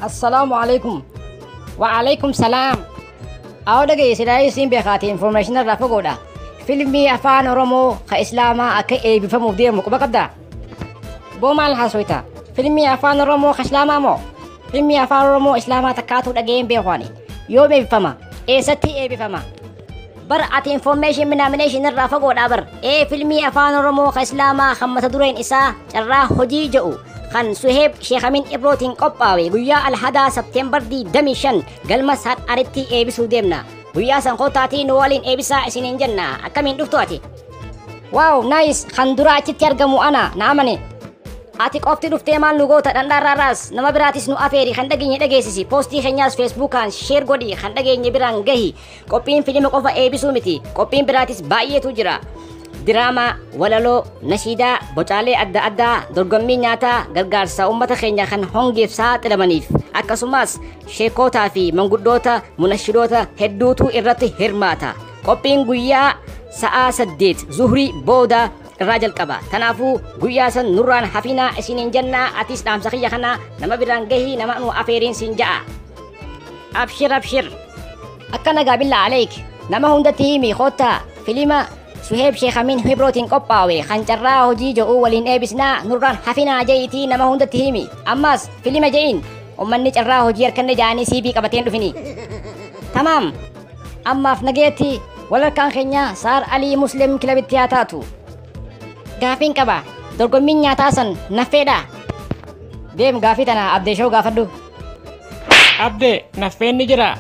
Assalaamu alaikum. Wa alaikum salaam. Awwa dhagaye silaa isiin beekaate information irraa fagoodha. Filmii afaan Oromoo ka Islaamaa akka eebbifamuuf deemu quba qabdaa? Boo maal haasoyta? Filmii afaan Oromoo ka Islaamaa moo? Filmii afaan Oromoo Islaamaa takkaatuu dhaga'een beeku ani. Yoom eebbifama? Eessatti eebbifama? Bar ati information minaamination irraa fagoodha bar. Ee filmii afaan Oromoo ka Islaamaa kan mata dureen isaa carraa hojii jedhu kan Suheeb Sheekhamin Ibrootiin qophaawe guyyaa Alhadaa September 25 galma Saadharitti eebbisuu deemna. Guyyaa san kottaatii nu waliin eebbisaa isiniin jenna. Akkamiin dhuftu ati? Wow, nice. Kan dura achitti argamu ana, na amane. Ati qofti dhuftee maal nu goota dhandhaarraarraas nama biraatis nu afeeri kan dhageenye dhageessisi poostii keenyaas feesbuukaan share godhi kan dhageenye biraan gahi qophiin filima qofa eebisuu miti qophiin biraatis baay'eetu jira. Diraamaa, walaloo, nashiidaa, bocaalee adda addaa, dorgommii nyaataa, gargaarsa uummata keenya kan hongeef saaxilamaniif akkasumas sheekootaa fi manguddoota munashidoota hedduutu irratti hirmaata. Qophiin guyyaa sa'aa 8 zuhrii booda irraa jalqaba. Kanaafuu guyyaa san nurraan hafinaa isiniin jennaa atis dhaamsa kiyya kana nama biraan gahii nama nu afeeriin siin ja'a. Abshir abshir. Akka nagaa billaa aleek nama hundatti himi koottaa filima Suheeb Sheekhamin Hibrootiin qophaawe kan carraa hojii jedhu waliin eebisnaa nurraan hafinaa je'iitii nama hundatti himi. Ammas filima je'iin ummanni carraa hojii harkanne ja'anii siibii qabateen dhufini. Tamaam. Ammaaf nageetti walharkaan keenya Saar Alii Muslim kilabitti haa taatu. Gaafiin qaba. Dorgommiin nyaataa san naffeedha. Deem gaafii tana Abdee Shoo gaafadhu. Abdee naffeen ni jira.